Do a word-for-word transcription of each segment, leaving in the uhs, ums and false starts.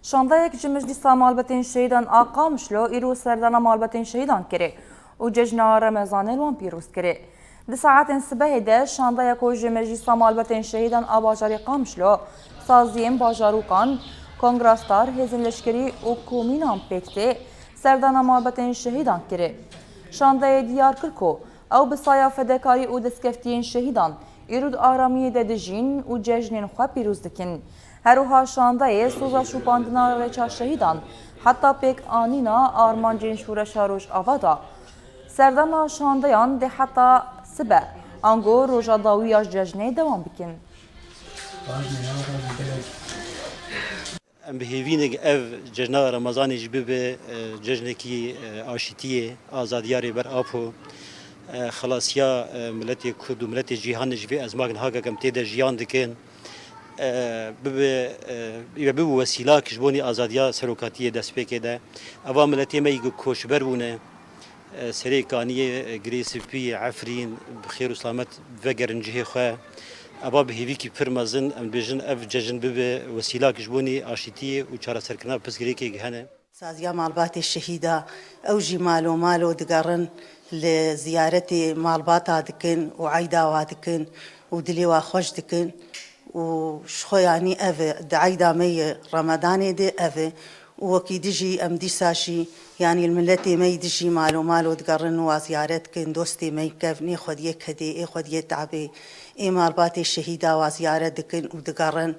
Şandeyek ji Meclîsa Malbetên Şehîdan a Qamişlo îro serdana malbetên şehîdan kirê û cejna Remezanê li wan pîroz kirê. Di saetên sibehê de şandeyek ku ji Meclîsa Malbetên Şehîdan a bajarê Qamişlo, saziyên bajarûkan, kongrastar, hêzên leşkerî û komînan pêk tê, serdana malbetên şehîdan kirê. Şandeyê diyar kir ku ew bi saya fedekarî û destkeftiyên şehîdan îro di aramiyê de dijîn û cejnên xwe pîroz dikin. Her wiha şandeyê soza şopandina rêça şehîdan heta pêk anîna armancên şoreşa Rojava da. Serdana şandeyan dê heta sibe, ango roja dawî ya cejnê dewam bikin. Em bi hêvî ne ev cejna Remezanê jî bibe e, cejnekî e, aşîtiyê, azadiya Rêber Apo, e, xelasiya e, miletê Kurd û miletê cîhanê ji vê ezmagin hagek em tê de jiyan dikin. E, bibe, e, bibe wesîlak ji bonî azadiya serokatiyê destpêkê de. Eva miletê me yî ku koçber bûne, e, serê kaniyê, e, Girê Spî, Efrîn, bi xêr û selamet vegerin cihê xwe. Eva bi hêvîkî pir mezin, em dibêjin ev cejn bibe wesîlak ji bonî aşîtiyê û çareserkirina pirsgirêkê hene. Saziya malbatê şehîda, ew jî malo malo digerin, li ziyaretê malbata dikin û eyda wa dikin û dilê wa xweş dikin. û ji xwe yanî ev e, di eyda me yê Remedanê de ev e û wekî dijî em dîsa jî yanî li miletê me yî dijî malo malo digerin û wa ziyaret dikin, dostê me yî kevnê xwediyê kedê, ê xwediyê te'bê, ê malbatê şehîda wa ziyaret dikin û digerin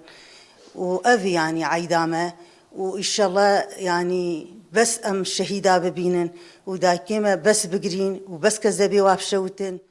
û ev e yanî eyda me û îşellah yanî bes em şehîda bibînin û dayikê me bes bigirîn û bes kezebê wa bişewitin.